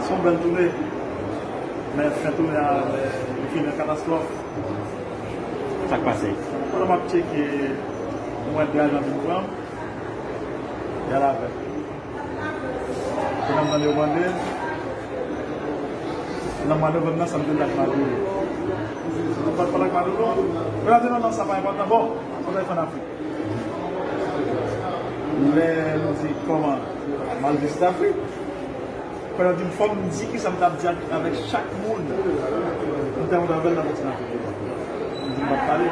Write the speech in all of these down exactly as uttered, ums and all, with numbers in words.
Se yon bèl tounen, men fen tounen an, li fini an katastwòf. Sa k pase? Pandan m ap tcheke, mwen wè de ajan vin pran m, y al avè m. Pandan m tande yo mande, nan mwa novanm nan, sa m te di ak Maduro. Sa m pa t pale ak Maduro, yo la di non, non, sa pa enpòtan. Bon, sa w t al fè ann Afrik? Lè nou di kòman m al vizite Afrik, pandan di m fò m di kisa m t ap di ak, avèk chak moun m te rankontre avè l nan kontinan Afrik. M di m p ap pale.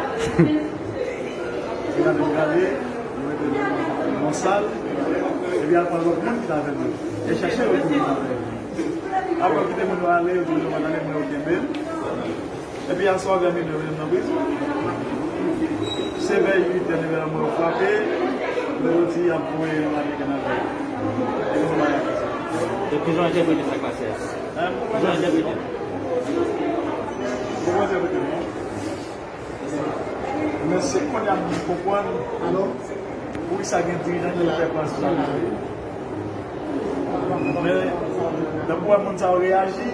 Li gade m gade, li mete l nan sal, epi al pran lòt moun ki t avè m yo. E chèche yo pou vin avè yo. Apre yo kite moun yo ale, yo di yo pa t ale, men yo kenbe l. Epi aswè vè minui yo mete m nan prizon. Se vè uit è, nèg yo frape, yo di y ap voye yon Ameriken avè yo. E nou pa y ap fè sa. Donk, kijan w entèprete sa k pase a? Hein? Kijan w entèprete? Bon, mwen entèprete non. Men se kounye a m konprann poukisa gen dirijan ki fè pran sou la. Men, lè m wè moun sa yo reyaji,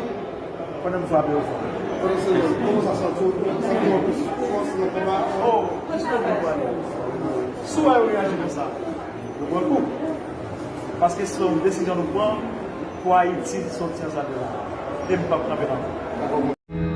konnen m frape yo fò. Kòman sa soti? Ou pran plis fòs nan konba? Oh, jis lè m pran. Si w wè yo reyaji konsa, yo pran kou. Paske se yon desizyon nou pran pou Ayiti soti an sa de la. E m p ap kanpe nan.